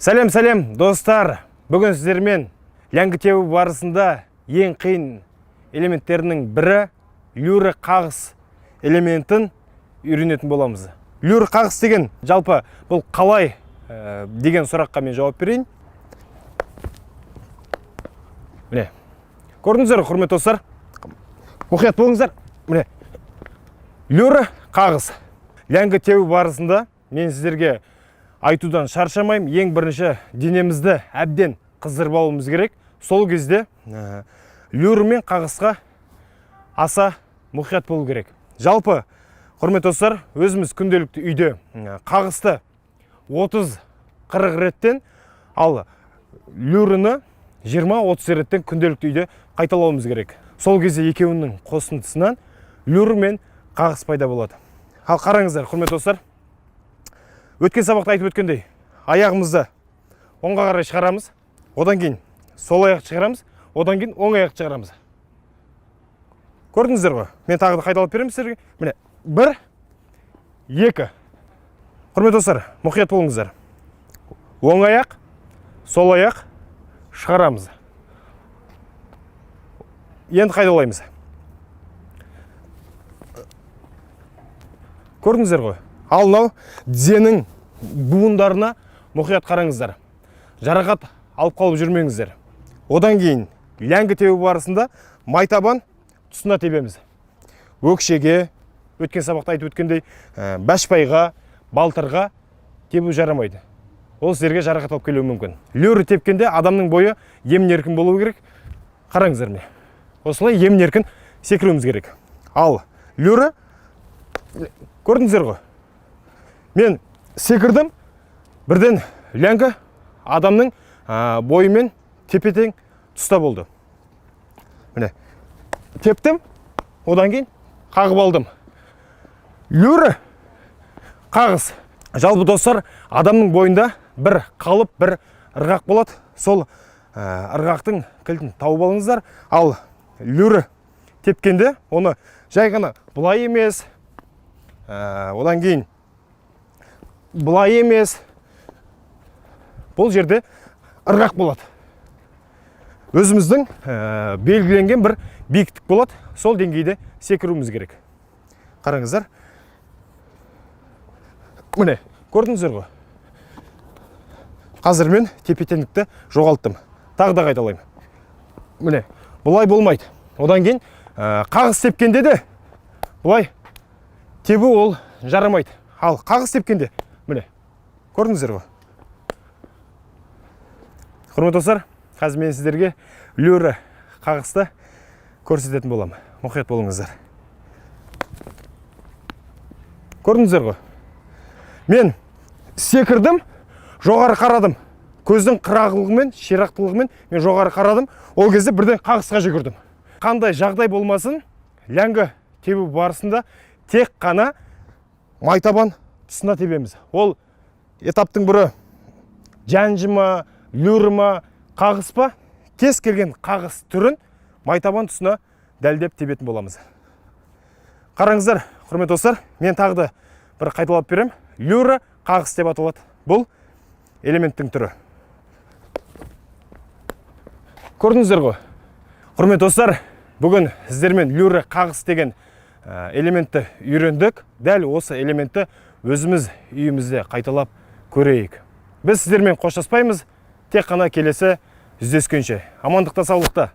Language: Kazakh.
Сәлем, сәлем, достар! Бүгін сіздермен ләңгі тебу барысында ең қиын элементтерінің бірі люре қағыс элементін үйренетін боламыз. Люре қағыс деген жалпы бұл қалай деген сұраққа мен жауап берейін. Міне, көрдіңіздер, құрметті достар, мұқият болыңыздар. Міне, люре қағыс. Ләңгі тебу барысында мен сіздерге айтудан шаршамаймын. Ең бірінші денемізді әбден қыздырып алуымыз керек. Сол кезде люре мен қағысқа аса мұқият болу керек. Жалпы, құрметті достар, өзіміз күнделікті үйде қағысты 30-40 реттен, ал люрені 20-30 реттен күнделікті үйде қайталауымыз керек. Сол кезде екеуінің қосындысынан люр мен қағыс пайда болады. Ал қараңыздар, құрметті достар, өткен сабақта айтып өткендей, аяғымызды оңға қарай шығарамыз, одан кейін сол аяқты шығарамыз, одан кейін оң аяқты шығарамыз. Көрдіңіздер ғой, мен тағы да қайталап беремін сіздерге. Міне, бір, екі. Құрметті достар, мұқият болыңыздар. Оң аяқ, сол аяқ шығарамыз. Енді қайталаймыз. Көрдіңіздер ғой. Ал мынау тізенің буындарына мұқият қараңыздар. Жарақат алып қалып жүрмеңіздер. Одан кейін ләңгі тебу барысында майтабан тұсына тебеміз. Өкшеге, өткен сабақта айтып өткендей, бәшбайға, балтырға тебу жарамайды. Ол сіздерге жарақат алып келуі мүмкін. Люре тепкенде адамның бойы емін еркін болуы керек. Қараңыздар, міне. Осылай емін еркін секіруіміз керек. Ал люре, көрдіңіздер ғой. Мен секірдім, бірден ләңгі адамның бойымен тепе-тең тұста болды. Міне, тептім, одан кейін қағып алдым. Люре қағыс. Жалпы, достар, адамның бойында бір қалып, бір ырғақ болады. Сол ырғақтың кілтін тауып алыңыздар. Ал люре тепкенде оны жай ғана былай емес, одан кейін былай емес, бұл жерде ырғақ болады. Өзіміздің белгіленген бір биіктік болады, сол деңгейде секіруіміз керек. Қараңыздар, міне, көрдіңіздер ғой. Қазір мен тепе-теңдікті жоғалттым. Тағы да қайталаймын. Міне, бұлай болмайды. Одан кейін қағыс тепкенде де бұлай тебу ол жарамайды. Ал қағыс тепкенде, міне, көрдіңіздер ғой. Құрметті достар, қазір мен сіздерге люре қағысты көрсететін боламын. Мұқият болыңыздар. Көрдіңіздер ғой. Мен секірдім, жоғары қарадым. Көздің қырағылығымен, ширақтылығымен мен жоғары қарадым. Ол кезде бірден қағысқа жүгірдім. Қандай жағдай болмасын, ләңгі тебу барысында тек қана майтабан тұсына тебеміз. Ол этаптың бірі жәнжі ма, люр ма, қағыс па, кез келген қағыс түрін майтабан тұсына дәлдеп тебетін боламыз. Қараңыздар, құрметті достар, мен тағы да бір қайталап беремін. Люра қағыс деп аталады. Бұл элементтің түрі. Көрдіңіздер ғой. Құрметті достар, бүгін сіздермен люра қағыс деген элементті үйрендік. Дәл осы элементті өзіміз үйімізде қайталап көрейік. Біз сіздермен қоштаспаймыз, тек қана келесі жүздескенше. Амандықта, саулықта.